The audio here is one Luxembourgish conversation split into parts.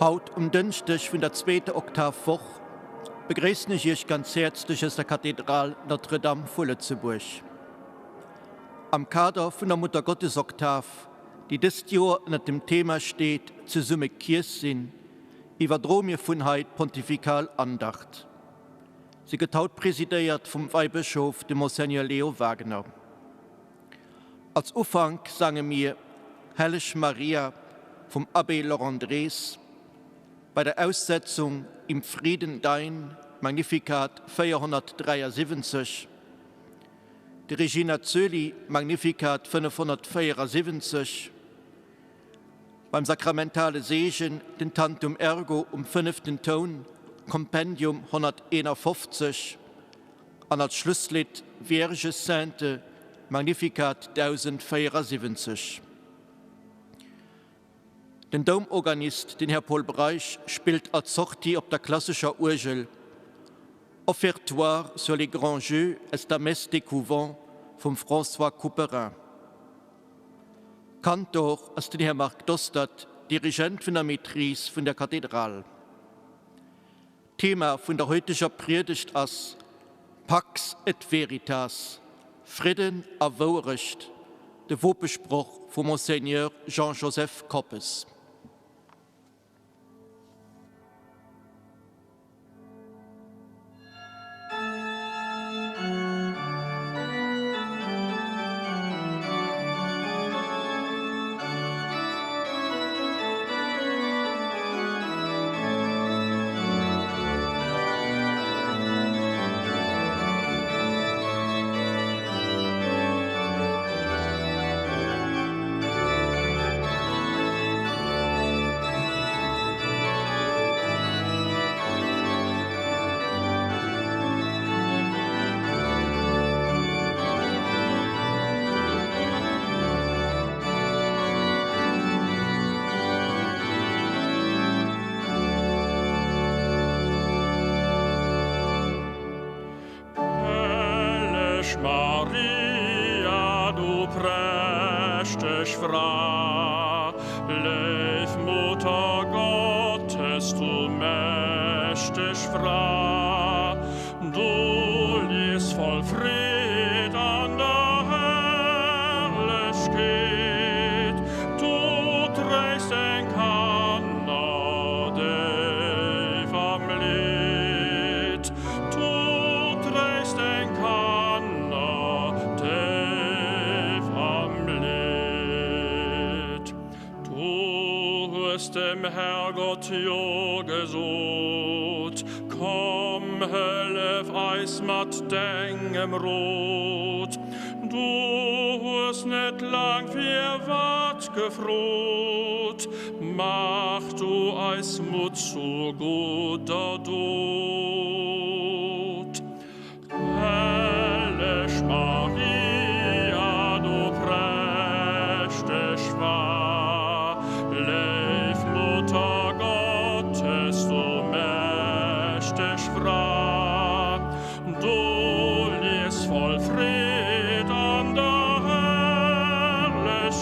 Haut um Dënschdeg vun der zweeter Oktavwoch begréissen ech Iech ganz häerzlech aus der Kathedral Notre-Dame vu Lëtzebuerg. Am Kader vun der Muttergottesoktav, déi dëst Joer ënnert dem Thema steet Zesumme Kierch sinn, iwwerdroe mir vun hei d'pontifikal Andacht. Se gëtt haut presidéiert vum Weibëschof, dem Monseigneur Leo Wagener. Als Ufank sange mir Helleg Maria vum Abbé Laurent Drees, bei der Aussetzung Im Frieden dein Magnificat 473, de Regina Coeli Magnificat 574, beim sakramentale Seegen den Tantum Ergo um fënneften Toun, Kompendium 151, an als Schlusslidd Vierge Sainte, Magnificat 1074. Den Doumorganist, den Här Paul Breisch, spillt als Sortie op der klassescher Uergel Offertoire sur les grands jeux aus der Messe des Couvents vum François Couperin. Kantor ass den Här Marc Dostert, Dirigent vun der Maîtrise vun der Kathedral. D'Thema vun der heuteger Priedegt ass Pax et Veritas, Fridden a Wouerecht, de Wopesproch vum Monseigneur Jean-Joseph Koppes. Helleg Maria, du prächteg Fra, Léif Mutter Gottes, du mächteg Fra, Du lies voll Freed an der Herrlechkeet, Du trägst deng Kanner déif am Leed, Du trägst deng Kanner déif am Leed. Du hues dem Herrgott Jo gesot, Komm, hëllef eis mat dengem Rot. Du hues net laang firwat gefrot, Mach du eis Mutt zu gudder Dot. Helleg Maria, du prächteg Fra, Léif Mutter Gottes, du mächteg Fra, Du lies voll Freed an der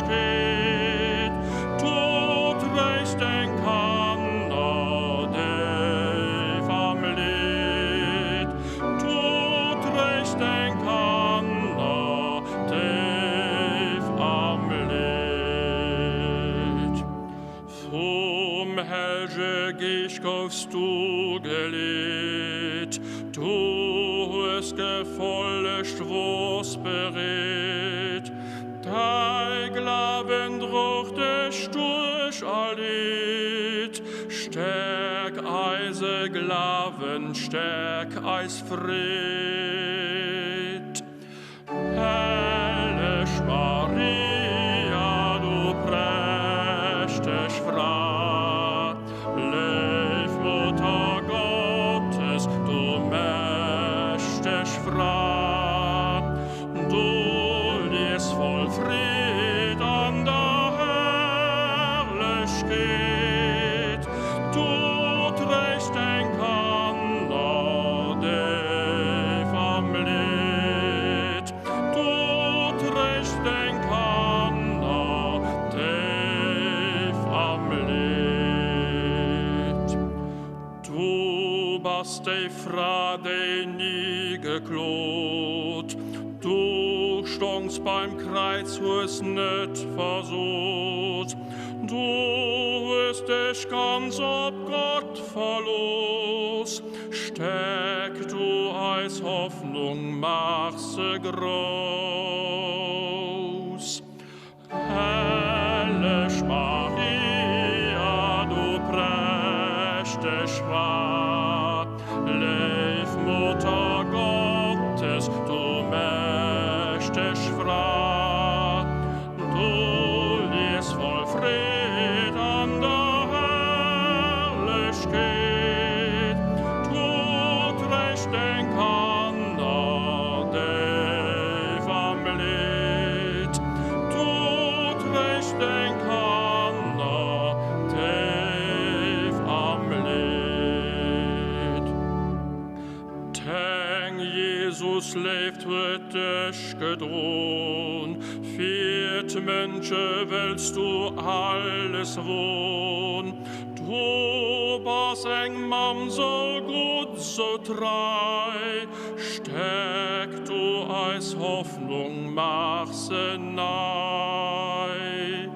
Herrlechkeet, Du tréischt deng Kanner déif am Leed. Du tréischt deng Kanner déif am Leed. Vum hell'ge Geescht goufs du geleet, du hues gefollegt wors bereet. Däi Glawen droch dech duerch all Leed. Stäerk eise Glawen, stäerk eis Freed. Helleg Maria, du prächteg Fra, Léif Mutter Gottes, du mächteg Fra, Du lies voll Freed an der Herrlechkeet, Du tréischt deng Kanner déif am Leed, Du tréischt deng Kanner déif am Leed. bass déi Fra, déi ni geklot. Du stongs beim Kräiz, hues net versot. Du hues dech ganz op Gott verlooss. Stäerk du eis Hoffnung, maach se grouss. Helleg Maria, du prächteg Fra, léif Mutter Gottes, du mächteg Fra, du lies voll Freed an der Herrlechkeet, du tréischt deng Kanner déif am Leed. Du tréischt deng Kanner déif am Leed. Deng Jesus-Léift huet dech gedron, fir d'Mënsche wëlls du alles won. Du bass eng Mamm sou gutt, sou trei, Stäerk du eis Hoffnung, maach se nei.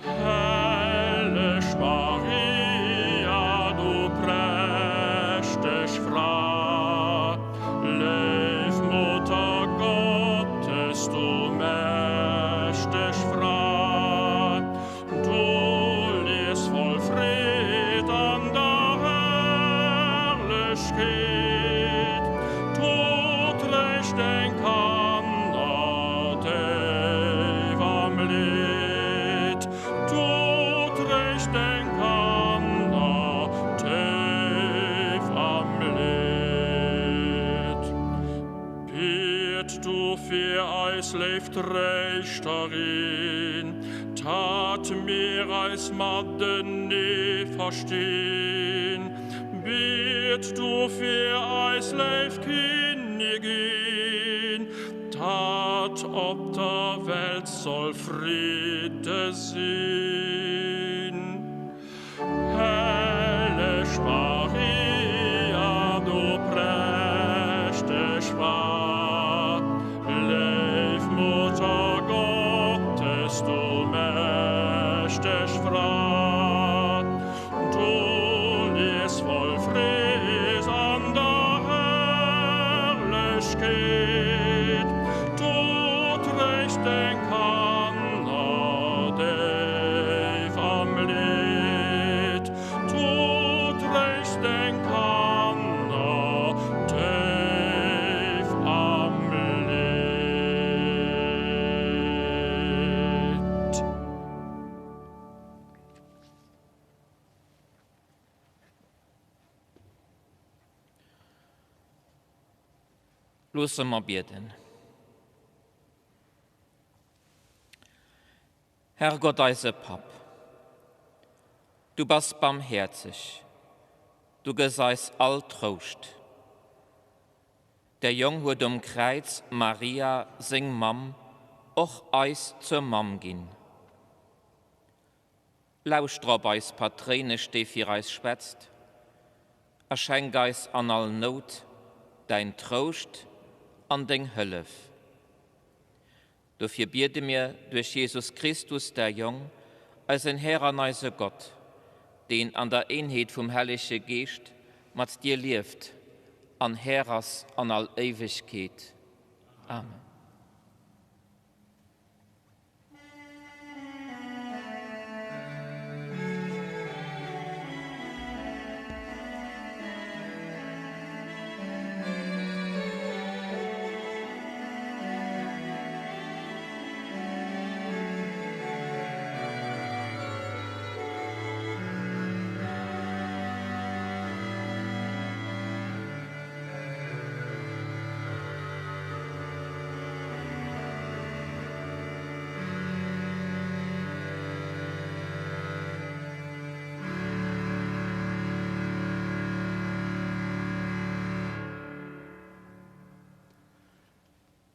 Helleg Maria, du prächteg Fra, léif Mutter Gottes, du mächteg Fra, Du lies voll Freed an der Herrlechkeet, du tréischt deng Kanner déif am Leed, du tréischt deng Kanner déif am Leed. Biet du fir eis, léif Tréischterin, Tat mir eis matenee verstinn. Biet du fir eis, léif Kinnigin, Tat op der Welt soll Fridde sinn. Helleg Maria, du prächteg Fra, léif Mutter Gottes, du mächteg Fra, du lies voll Freed an der Herrlechkeet, du tréischt deng Kanner déif am Leed, du tréischt deng Kanner déif am Leed. Loosse mer bieden. Herrgott eise Papp, du bass barmhäerzeg, du gëss eis all Trouscht. Däi Jong huet um Kräiz Maria, seng Mamm, och eis zur Mamm ginn. Lauschter op eis Patréinesch, déi fir eis schwätzt, a schenk eis an all Nout däin Trouscht an deng Hëllef. Dofir biede mir duerch Jesus Christus, däi Jong, eisen Här an eise Gott, deen an der Eenheet vum Hellege Geescht mat dir lieft an Här ass an all Éiwegkeet. Amen.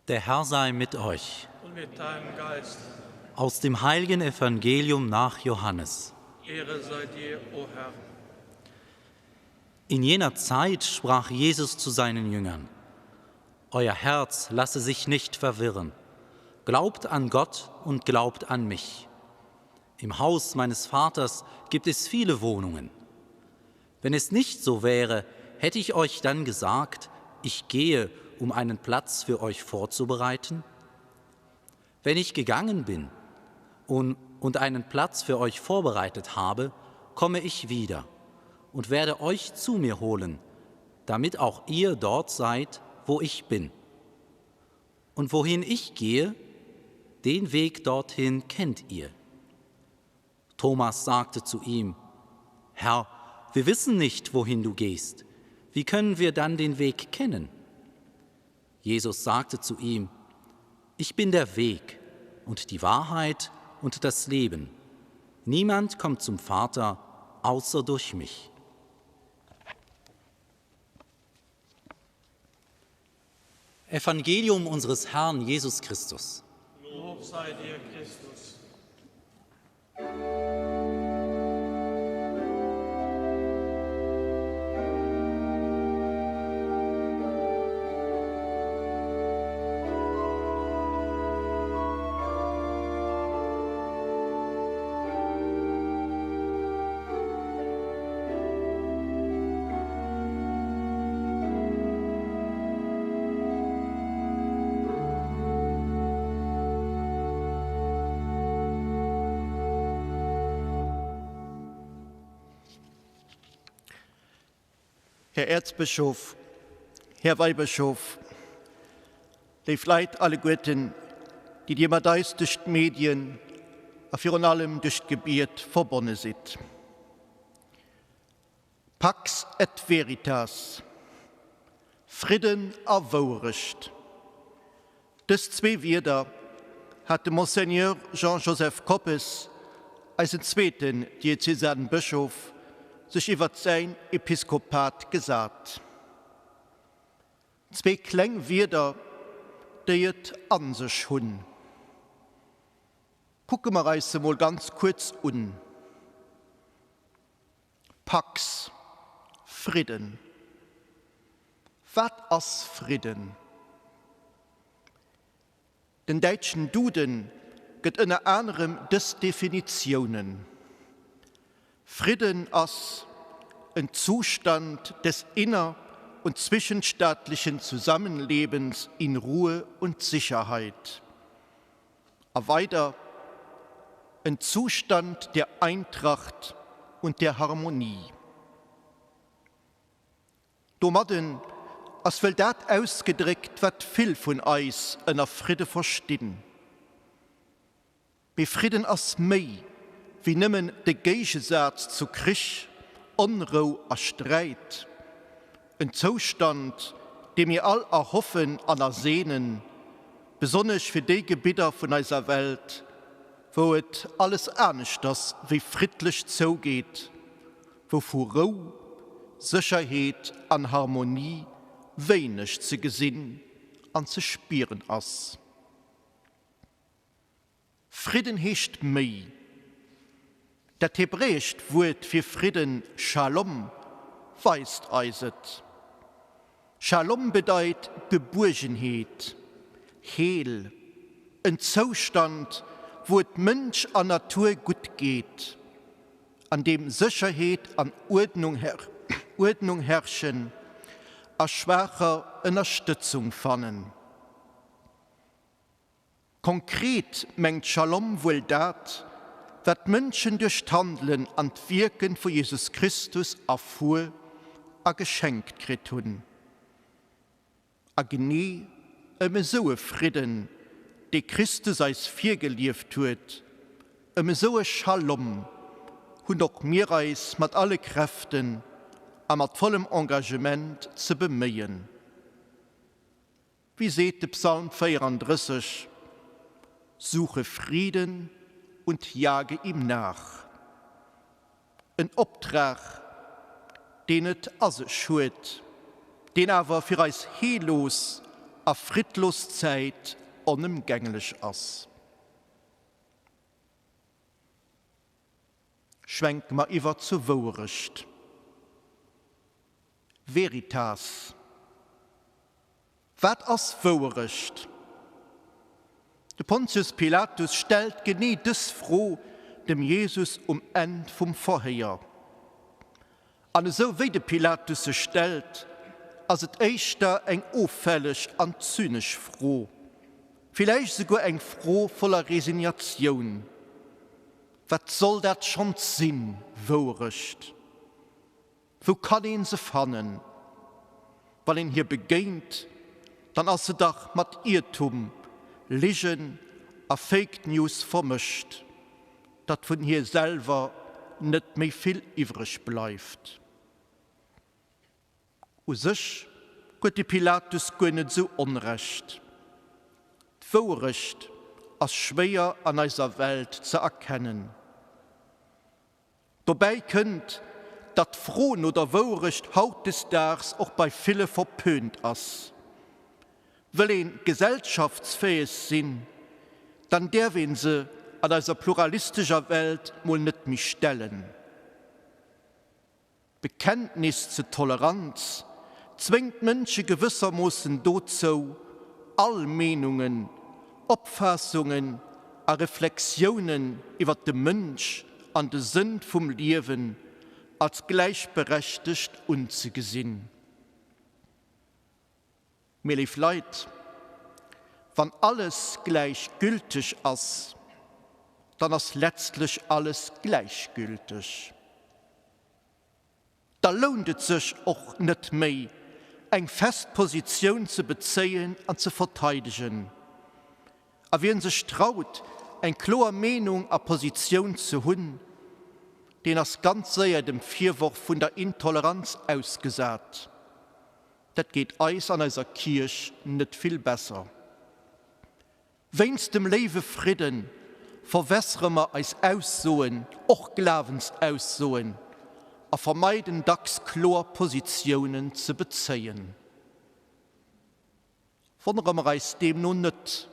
Der Herr sei mit euch. Und mit deinem Geist. Aus dem heiligen Evangelium nach Johannes. Ehre sei dir, o Herr. In jener Zeit sprach Jesus zu seinen Jüngern: Euer Herz lasse sich nicht verwirren. Glaubt an Gott und glaubt an mich. Im Haus meines Vaters gibt es viele Wohnungen. Wenn es nicht so wäre, hätte ich euch dann gesagt, ich gehe, um einen Platz für euch vorzubereiten? Wenn ich gegangen bin und, und einen Platz für euch vorbereitet habe, komme ich wieder und werde euch zu mir holen, damit auch ihr dort seid, wo ich bin. Und wohin ich gehe, den Weg dorthin kennt ihr. Thomas sagte zu ihm: Herr, wir wissen nicht, wohin du gehst. Wie können wir dann den Weg kennen? Jesus sagte zu ihm: Ich bin der Weg und die Wahrheit und das Leben. Niemand kommt zum Vater außer durch mich. Evangelium unseres Herrn Jesus Christus. Lob sei dir, Christus. Här Erzbëschof, Här Weibëschof, léif Leit alleguerten, déi Dir mat eis duerch d'Medien a virun allem duerch d'Gebiet verbonne sidd. Pax et veritas, Fridden a Wouerecht, dës zwee Wierder hat de Monseigneur Jean-Joseph Koppes, eisen zweeten Diözesanbëschof, sech iwwert säin Episkopat gesat. Zwee kleng Wierder, déi et a sech hunn. Kucke mer eis se mol ganz kuerz un. Pax, Fridden. Wat ass Fridden? Den däitschen Duden gëtt ënner anerem dës Definitiounen, Fridden ass en Zustand des inner und zwischenstaatlichen Zusammenlebens in Ruhe und Sicherheit. A weider, En Zustand der Eintracht und der Harmonie. Domadden ass wëll dat ausgedréckt, wat vill vun eis ënner Fridde verstinn. Mee Fridden ass méi wéi nëmmen de Géigesaz zu Krich, Onrou a Sträit. En Zoustand, dee mir all erhoffen an erseenen, besonnesch fir déi Gebidder vun eiser Welt, wou et alles aneschters wéi friddlech zougeet, wou vu Rou, Sécherheet an Harmonie wéineg ze gesinn an ze spieren ass. Fridden heescht méi. Dat hebräescht Wuert fir Fridden, Schalom, weist eis et. Schalom bedeit Gebuergenheet, Heel, en Zoustand, wou et Mënsch an Natur gutt geet, an deem Sécherheet an Uerdnung herrschen a Schwaacher Ënnerstëtzung fannen. Konkret mengt Schalom wuel dat, wat d'Mënschen duerch d'Handelen an d'Wierken vu Jesus Christus erfuer a geschenkt kritt hunn. A genee ëm esou e Fridden, dee Christus eis virgelieft huet, ëm esou e Schalom hunn och mir eis mat alle Kräften a mat vollem Engagement ze beméien. Wéi seet de Psalm 34, Suche Frieden und jage ihm nach. En Optrag, deen et a sech huet, deen awer fir eis heellos a friddlos Zäit onëmgänglech ass. Schwenke mer iwwer zur Wouerecht. Veritas. Wat ass Wouerecht? De Pontius Pilatus stellt genee dës Fro dem Jesus um Enn vum Verhéier. An esou wéi de Pilatus se stellt, ass et éischter eng offälleg an zynesch Fro, villäicht esouguer eng Fro voller Resignatioun, Wat soll dat schonns sinn, Wouerecht? Wou kann een se fannen? Wann een hir begéint, dann ass se dach mat Iertum, Ligen a Fake News vermëscht, datt vun hir selwer net méi vill iwwreg bleift. U sech huet de Pilatus guer net esou Onrecht. D'Wouerecht ass schwéier an eiser Welt ze erkennen. Dobäi kënnt, datt d'Fro no der Wouerecht hautdesdaags och bei ville verpönt ass. Wëll een gesellschaftsfäeg sinn, dann däerf een se an eiser pluralistescher Welt mol net méi stellen. D'Bekenntnis zu Toleranz zwéngt d'Mënsche gewëssermoossen dozou, all Meenungen, Opfaassungen a Reflexiounen iwwer de Mënsch an de Sënn vum Liewen als gläichberechtegt unzegesinn. Mee léif Leit, wann alles gläichgülteg ass, dann ass letztlech alles gläichgülteg. Da lount et sech och net méi, eng fest Positioun ze bezéien an ze verteidegen. A wien sech traut, eng kloer Meenung a Positioun ze hunn, deen ass ganz séier dem Virworf vun der Intoleranz ausgesat. Dat geet eis an eiser Kierch net vill besser. Wéinst dem léiwe Fridden verwässere mer eis Aussoen, och Glawensaussoen, a vermeiden dacks kloer Positiounen ze bezéien. Wonnere mer eis deemno net,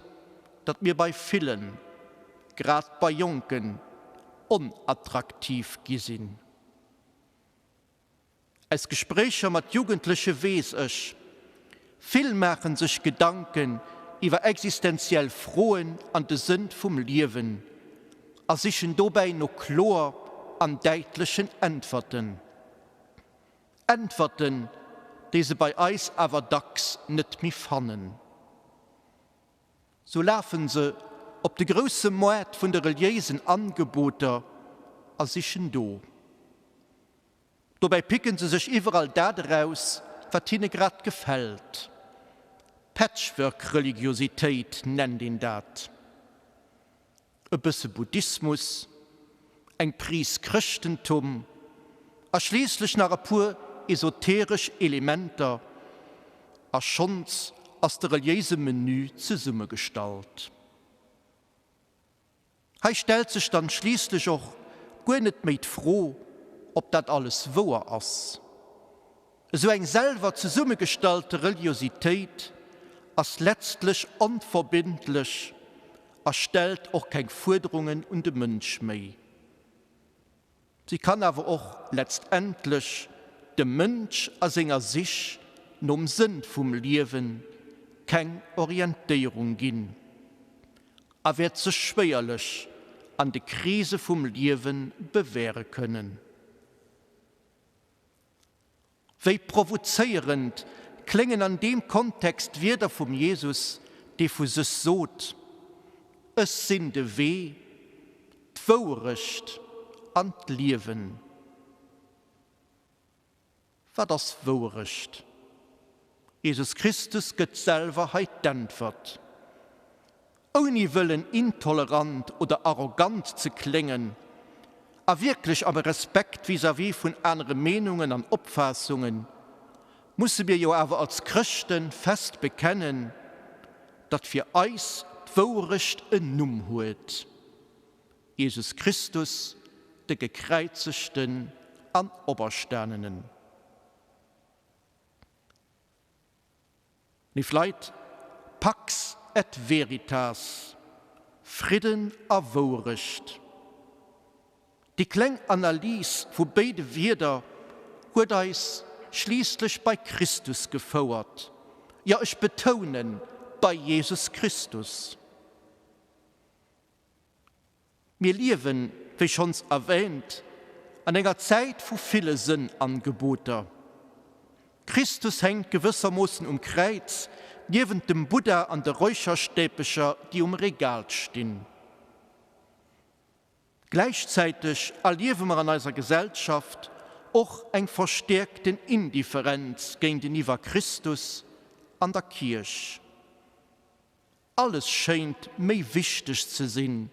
datt mir bei villen, grad bei Jonken, onattraktiv gi sinn. Aus Gespréicher mat Jugendleche weess ech, vill maache sech Gedanken iwwer existenziell Froen an de Sënn vum Liewen a sichen dobäi no kloer an däitlechen Äntwerten. Äntwerten, déi se bei eis awer dacks net méi fannen. Sou lafen se op de grousse Moart vun de reliéisen Angeboter a sichen do. Dobäi picken se sech iwwerall dat eraus, wat hinne grad gefält. Patchwork-Religiositéit nennt een dat. E bësse Buddhismus, eng Pris Chrëschtentum a schliisslech nach e puer esoteresch Elementer a schonns ass de reliéise Menü zesummegestallt. Hei stellt sech dann schliisslech och guer net méi d'Fro, ob dat alles wouer ass. Esou eng selwer zesummegestallte Reliositéit ass letztlech onverbindlech a stellt och keng Fuerderungen un de Mënsch méi. Si kann awer och letztendlech dem Mënsch a senger Sich nom Sënn vum Liewe keng Orientéierung ginn a wäert sech schwéierlech an de Krise vum Liewe bewäre kënnen. Wéi provozéierend kléngen an deem Kontext d'Wierder vum Jesus, dee vu sech sot, Ech sinn de Wee, d'Wouerecht an d'Liewen. Wat ass Wouerecht? Jesus Christus gëtt selwer hei d'Äntwert. Ouni wëllen intolerant oder arrogant ze kléngen, a wierklech am Respekt vis-à-vis vun anere Meenungen an Opfaassungen, musse mir jo awer als Chrëschte fest bekennen, datt fir eis d'Wouerecht en Numm huet, Jesus Christus, de Gekräizegten an Operstanenen. Léif Leit, Pax et veritas, Fridden a Wouerecht. Déi kleng Analys vu béide Wierder huet eis schliisslech bei Christus gefouert. Jo, ech betounen, bei Jesus Christus. Mir liewen, wéi schonns erwähnt, an enger Zäit vu ville Sënnangeboter. Christus hänkt gewëssermoossen um Kräiz niewent dem Buddha an de Räucherstäbecher, déi um Regal stinn. Gläichzäiteg erliewe mer an eiser Gesellschaft och eng verstäerkten Indifferenz géinteniwwer Christus an der Kierch. Alles schéint méi wichteg ze sinn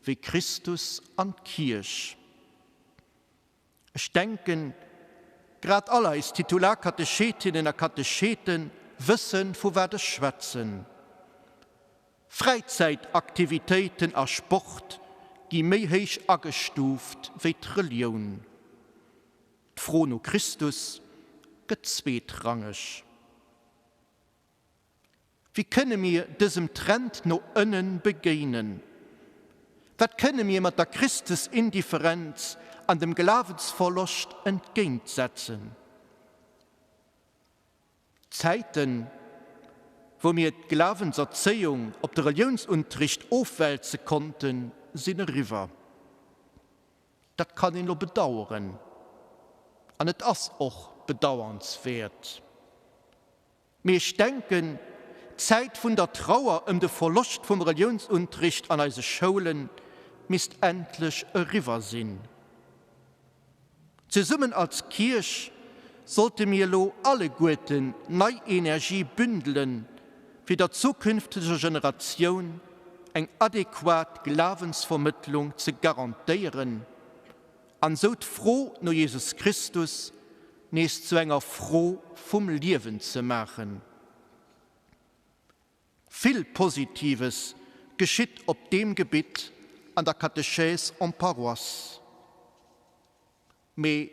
wéi Christus an d'Kierch. Ech denken, grad all eis Titularkatechetinnen a Katechete wëssen, vu wat ech schwätzen. Fräizäitaktivitéiten a Sport gi méi héich agestuuft wéi d'Relioun. D'Fro no Christus gëtt zweetrangeg. Wéi kënne mir dësem Trend no ënnen begéinen? Wat kënne mir mat der Christusindifferenz an dem Glawensverloscht entgéintsetzen? D'Zäiten, wou mir d'Glawenserzéiung op de Reliounsunterricht ofwälze konnten, sinn eriwwer. Dat kann een elo bedaueren, an et ass och bedauernswäert. Mee ech denken, d'Zäit vun der Trauer ëm de Verloscht vum Reliounsunterricht an eise Schoule misst endlech eriwwer sinn. Zesummen als Kierch sollte mir elo alleguerten nei Energie bündelen, fir der zukünfteger Generatioun eng adequat Glawensvermëttlung ze garantéieren an esou d'Fro no Jesus Christus nees zu enger Fro vum Liewen ze maachen. Vill Positives geschitt op deem Gebitt an der Catéchèse en paroisse. Mee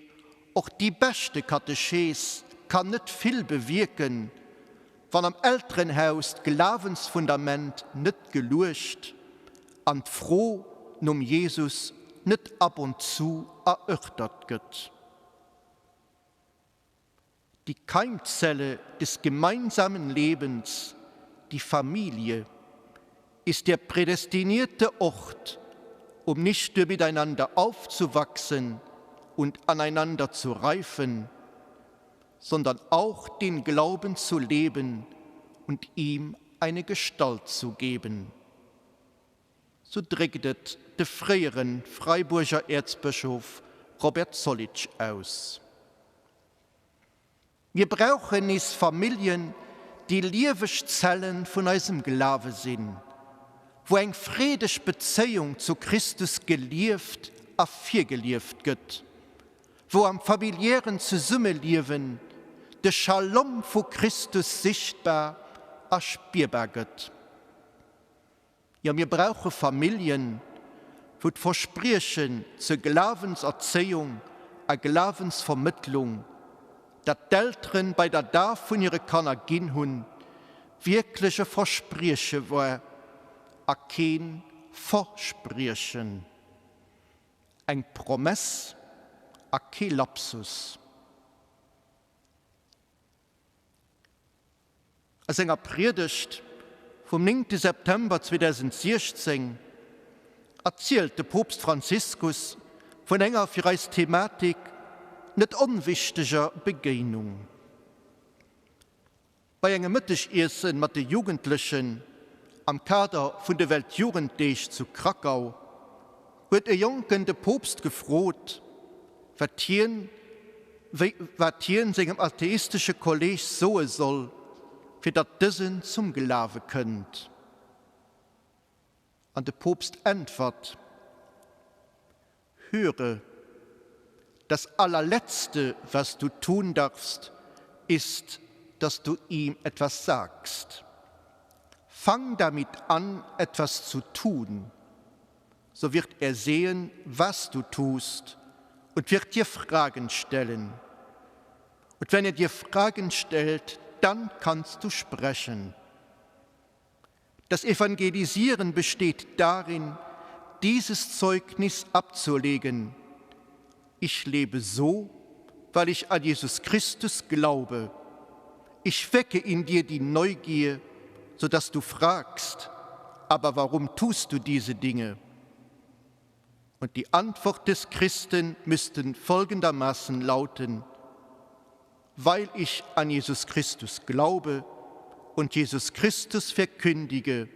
och déi beschte Katechees kann net vill bewierken, wann am Elterenhaus d'Glawensfundament net geluecht an d'Fro nom Jesus net ab und zu erörtert gëtt. Die Keimzelle des gemeinsamen Lebens, die Familie, ist der prädestinierte Ort, um nicht nur miteinander aufzuwachsen und aneinander zu reifen, sondern auch den Glauben zu leben und ihm eine Gestalt zu geben. So dréckt et de fréiere Freiburger Äerzbëschof Robert Zollitsch aus. Mir brauchen nees Familljen, déi lieweg Zelle vun eisem Glawe sinn, wou eng freedeg Bezéiung zu Christus gelieft a virgelieft gëtt, wou am familiären Zesummeliewen de Shalom vu Christus sichtbar a spierbar gëtt. Jo, mir brauche Familljen, wou d'Verspriechen zur Glawenserzéiung a Glawensvermëttlung, dat d'Elteren bei der Daf vun hire Kanner ginn hunn, wierklech e Versprieche war a kee Verspriechen, eng Promess a kee Lapsus. A senger Priedegt vum néngte September 2016 erzielt de Poopst Franziskus vun enger fir eis Thematik net onwichteger Begéinung. Bei engem Mëttegiessen mat de Jugendlechen am Kader vun de Weltjugenddeeg zu Krakau huet e Jonken de Poopst gefrot, wat hien wéi wat hien sengem atheistesche Kolleeg soe soll, fir datt dësen zum Glawe kënnt. An de Poopst äntwert, Höre, das allerletzte, was du tun darfst, ist, dass du ihm etwas sagst. Fang damit an, etwas zu tun, so wird er sehen, was du tust und wird dir Fragen stellen. Und wenn er dir Fragen stellt, dann kannst du sprechen. Das Evangelisieren besteht darin, dieses Zeugnis abzulegen. Ich lebe so, Weil ich an Jesus Christus glaube. Ich wecke in dir die Neugier, so dass du fragst, aber warum tust du diese Dinge? Und die Antwort des Christen müssten folgendermaßen lauten: Weil ich an Jesus Christus glaube und Jesus Christus verkündige,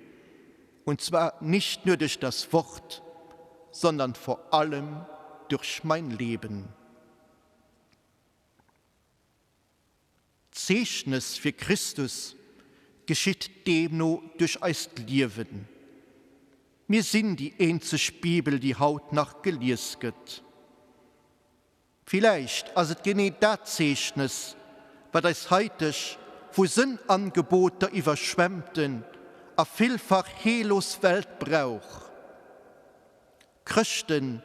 und zwar nicht nur durch das Wort, sondern vor allem durch mein Leben. D'Zeechnes fir Christus geschitt deemno duerch eist Liewen. Mir sinn déi eenzeg Bibel, déi haut nach gelies gëtt. Villäicht ass et genee dat Zeechnes, wat eis haiteg, vu Sënnangeboter iwwerschwemmten a villfach heellos Welt brauch. Chrëschten,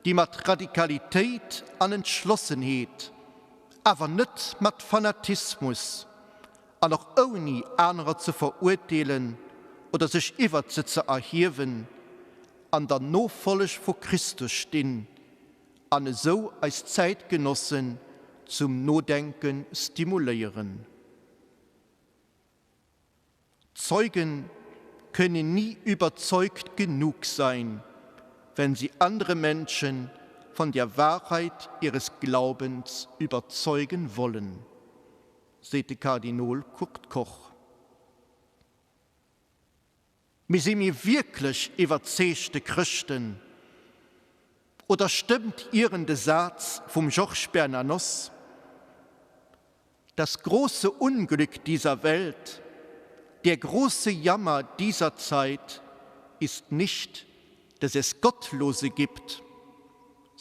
déi mat Radikalitéit an Entschlossenheet, awer net mat Fanatismus an och ouni anerer ze verurteelen oder sech iwwert se ze erhiewen, an der Nofolleg vu Christus stinn an esou eis Zäitgenossen zum Nodenke stimuléieren. Zeugen können nie überzeugt genug sein, wenn sie andere Menschen von der Wahrheit ihres Glaubens überzeugen wollen, seet de Kardinol Kurt Koch. Mee si mir wierklech iwwerzeegte Chrëschten? Oder stëmmt ieren de Saz vum Georges Bernanos, Das große Unglück dieser Welt, der große Jammer dieser Zeit ist nicht, dass es Gottlose gibt,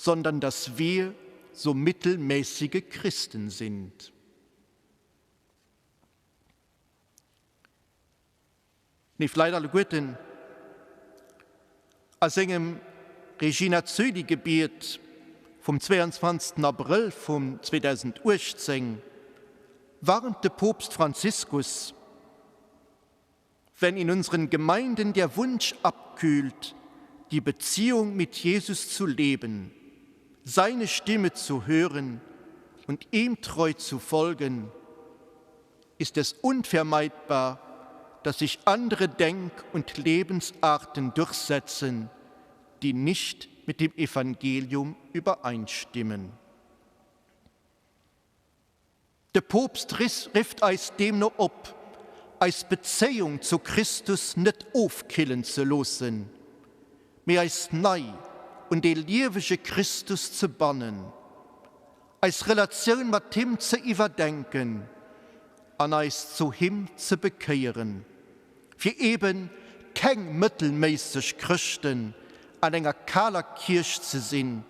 sondern dass wir so mittelmäßige Christen sind. Léif Leit alleguerten, a sengem Regina Coeli Gebiet vum 22. Abrëll vum 2018 warnt de Poopst Franziskus, Wenn in unseren Gemeinden der Wunsch abkühlt, die Beziehung mit Jesus zu leben, seine Stimme zu hören und ihm treu zu folgen, ist es unvermeidbar, dass sich andere Denk- und Lebensarten durchsetzen, die nicht mit dem Evangelium übereinstimmen. De Poopst rifft eis deemno op, eis Bezéiung zu Christus net ofkillen ze loossen, mee eis nei un dee liewege Christus ze bannen, eis Relatioun mat him ze iwwerdenken an eis zu him ze bekéieren, fir eben keng mëttelméisseg Chrëschten an enger kaler Kierch ze sinn,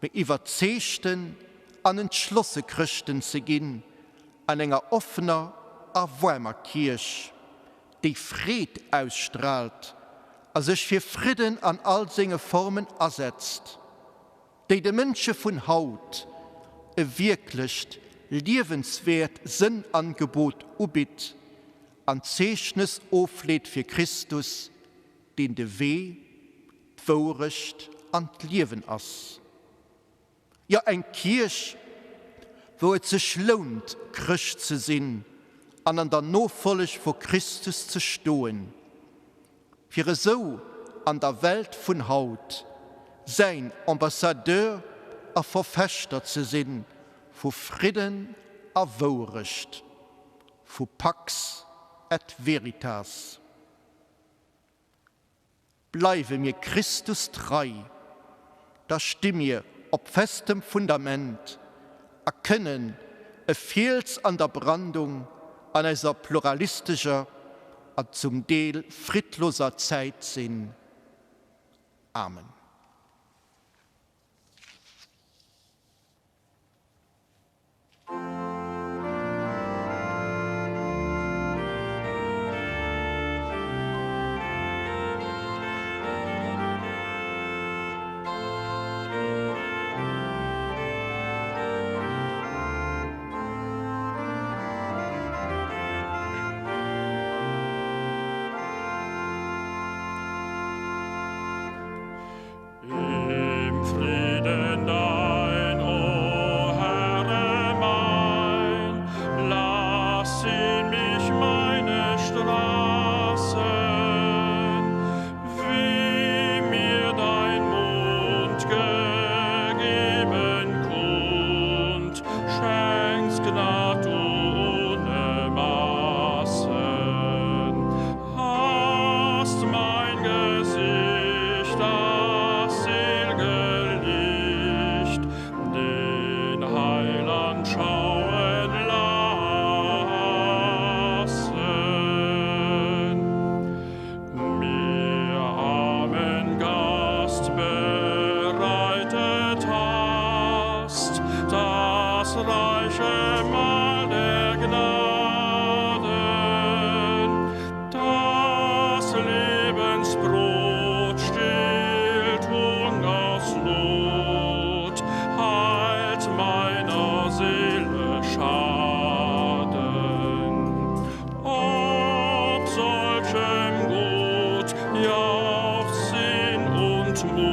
mee iwwerzeegten an entschlosse Chrëschten ze ginn an enger offener a waarmer Kierch, déi Freed ausstraalt a sech fir Fridden an all senge Formen asetzt, déi de Mënsche vun haut e wierklecht liewenswäert Sënnangebot ubitt an Zeechnes ofleet fir Christus, deen de Wee, d'Wourecht an d'Liewen ass. Jo, eng Kierch, wou et sech lount, Chrëscht ze sinn an an der Nofolleg vu Christus ze stoen, fir esou an der Welt vun haut säin Ambassadeur a Verfechter ze sinn vu Fridden a Wourecht, vu Pax et Veritas. Bleiwe mir Christus trei, da sti mir op festem Fundament a kënnen e Fiels an der Brandung an eiser pluralistescher an zum Deel friddloser Zäit sinn. Amen.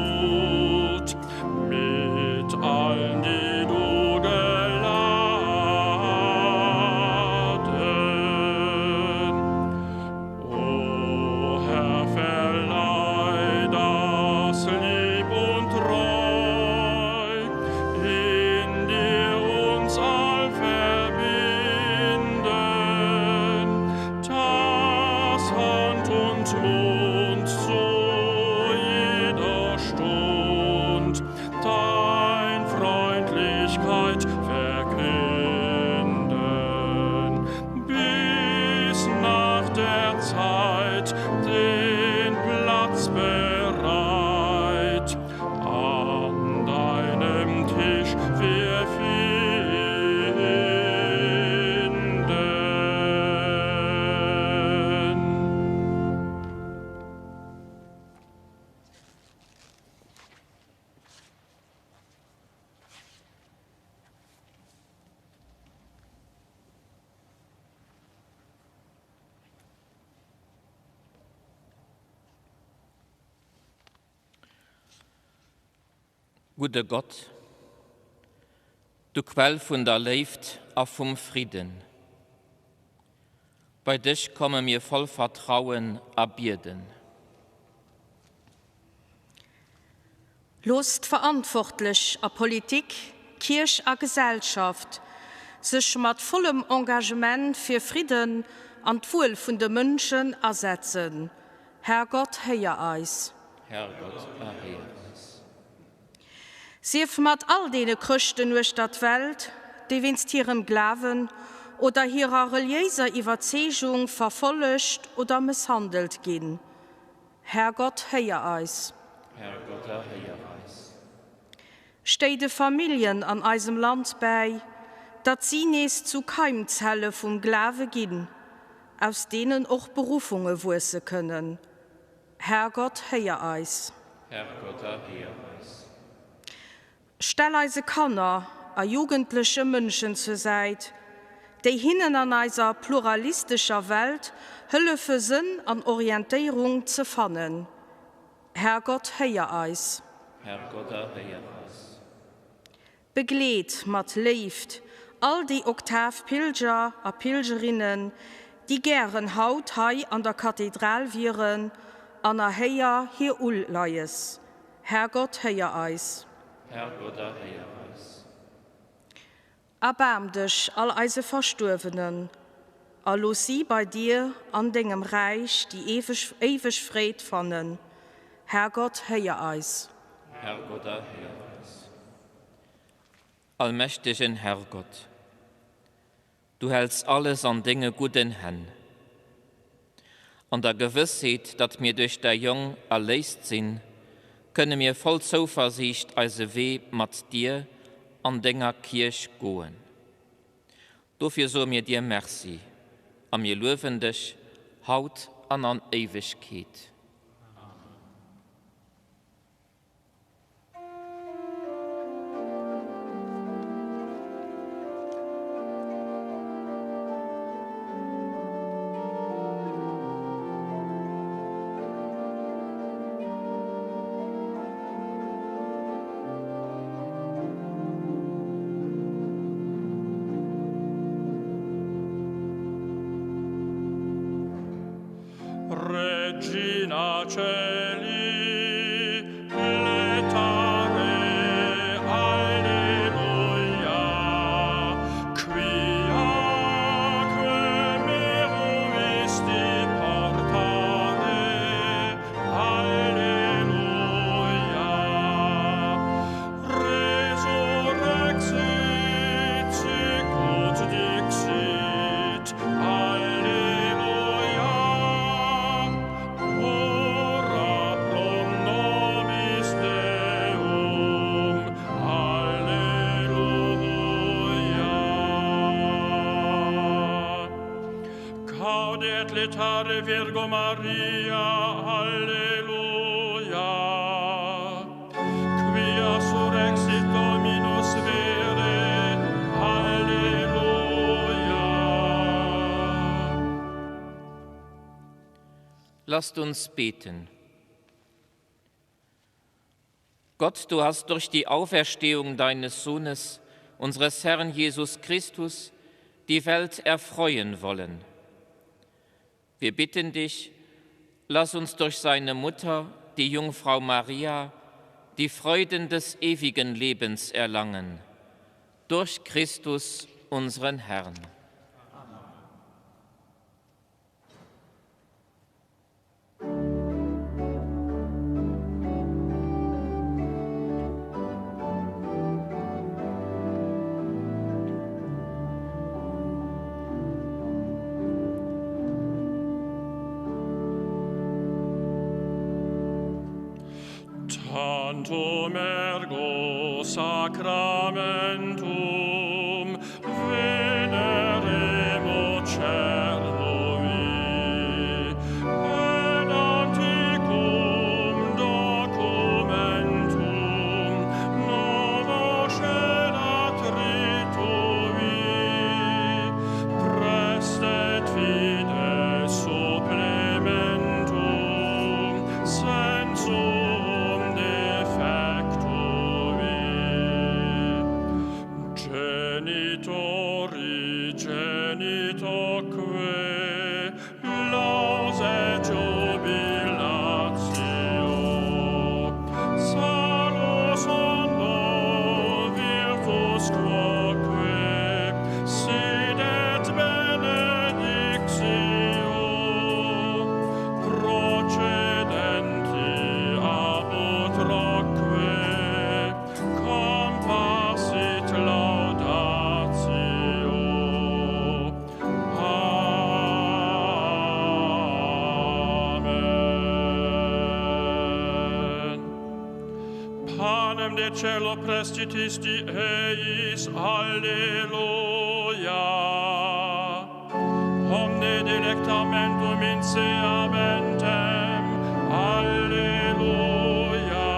Mut mit allen, die du geladen. O Herr, verleih das Lieb und Treu, in dir uns all verbinden, dass Hand und Mund zu jeder Stund dein Freundlichkeit verkünden, bis nach der Zeit den Platz bereit an deinem Tisch wir finden. Gudde Gott, du Quell vun der Léift a vum Fridden, bei dech komme mir voll Vertrauen a bieden. Loosst d'Verantwortlech a Politik, Kierch a Gesellschaft sech mat vollem Engagement fir Fridden an d'Wuel vun de Mënschen asetzen. Herrgott, héier eis. Herrgott, erhéier eis. Sief mat all deene Chrëschten uechter d'Welt, déi wéinst hirem Glawen oder hirer reliéiser Iwwerzeegung verfollegt oder mësshandelt ginn. Herrgott, héier eis. Herrgott, erhéier eis. Stéi de Familljen an eisem Land bäi, datt si nees zu Keimzelle vum Glawe ginn, aus deenen och Beruffunge wuesse kënnen. Herrgott, héier eis. Herrgott, erhéier eis. Stell eise Kanner a Jugendleche Mënschen zur Säit, déi hinnen an eiser pluralistescher Welt hëllefe Sënn an Orientéierung ze fannen. Herrgott, héier eis. Herrgott, erhéier eis. Begleet mat Léift all déi Oktavpilger a Pilgerinnen, déi gären haut hei an der Kathedral wieren, an erhéier hir Uleies. Herrgott, héier eis. Herrgott, erhéier eis. Erbaarm dech all eise Verstuerwenen, a looss si bei dir an dengem Räich déi éiweg éiweg Freed fannen. Herrgott, héier eis. Herrgott, erhéier eis. Allmächtegen Herrgott, du häls alles an denge gudden Hänn. An der Gewëssheet, datt mir duerch däi Jong erléist sinn, kënne mir voll Zouversiicht eise Wee mat dir an denger Kierch goen. Dofir soe mir dir Merci a mir luewen dech haut an an Éiwegkeet. Regina Celi, laetare, Alleluia, quiaque meruisti portare, Alleluia, resurrexit sicut dixit, Alleluia, ora pro nobis Deum, Alleluia. Gaude et laetare Virgo Maria, Alleluia, quia surrexit Dominus vere, Alleluia. Lasst uns beten. Gott, du hast durch die Auferstehung deines Sohnes, unseres Herrn Jesus Christus, die Welt erfreuen wollen. Wir bitten dich, lass uns durch seine Mutter, die Jungfrau Maria, die Freuden des ewigen Lebens erlangen. Durch Christus, unseren Herrn. Tantum ergo sacramentum veneremo cernui et anticum documentum novo scedat ritui prestet fides supplementum sensum defectui. Genitori genitoque laus et jubilatio salus ondo virtus quoque sidet benedictio procedenti ab utroque compassit laudatio. Amen. Panem de cielo prestitisti eis, Alleluia. Omne delectamentum in se abentem, Alleluia.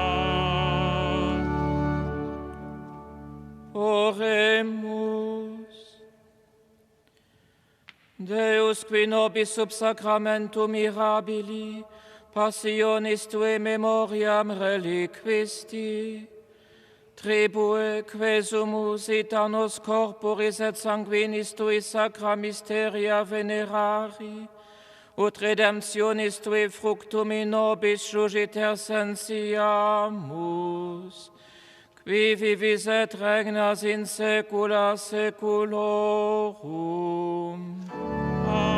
Oremus. Deus qui nobis sub sacramentum mirabili passionis tuae memoriam reliquisti, tribue quesumus ita nos corporis et sanguinis tui sacra mysteria venerari, ut redemptionis tui fructum in nobis jugiter sensiamus, qui vivis et regnas in saecula saeculorum. Amen.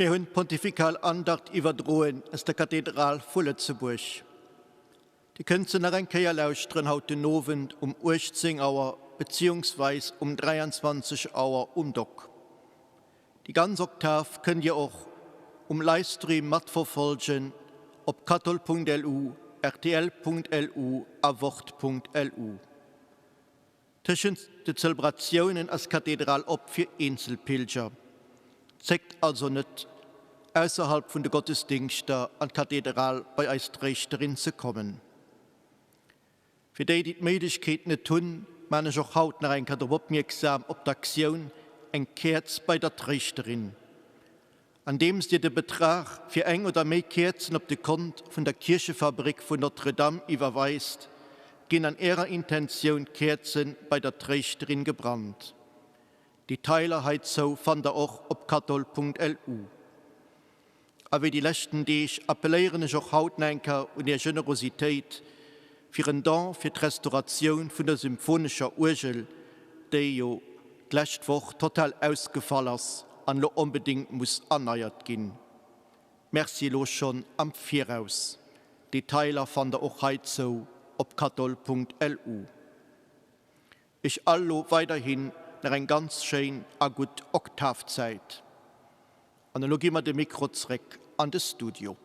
Mir hunn d'Pontifikal Andacht iwwerdroen aus der Kathedral vu Lëtzebuerg. Dir kënnt se nach eng Kéier lauschteren haut den Owend um 18 Auer beziehungsweis um 23 Auer um Dock. Déi ganz Oktav kënnt Dir och um Livestream matverfolgen op kathol.lu, rtl.lu a wort.lu. Tëschent de Zelebratiounen ass d'Kathedral op fir eenzel Pilger. Zéckt also net, ausserhalb vun de Gottesdingschter an d'Kathedral bei eis Tréischterin ze kommen. Fir déi, déi d'Méiglechkeet net hunn, maan ech och haut nach eng Kéier drop opmierksam op d'Aktioun Eng Käerz bei der Tréischterin. Andeems Dir de Betrag fir eng oder méi Käerzen op de Kont vun der Kierchefabrik vun Notre-Dame iwwerweist, ginn an Ärer Intentioun Käerze bei der Tréischterin gebrannt. Detailer heizou fannt der och op kathol.lu. A wéi déi leschten Deeg appelléieren ech och haut nach eng Kéier un Är Generositéit fir en Don fir d'Restauratioun vun der symphonescher Uergel, déi jo d'lescht Woch total ausgefall ass an elo onbedéngt muss erneiert ginn. Merci elo schonn am Viraus. Detailer fannt der och heizou op kathol.lu. Iech all lo weiderhin nach eng ganz schéin a gutt Oktavzäit. An elo gi mer de Mikro zréck an de Studio.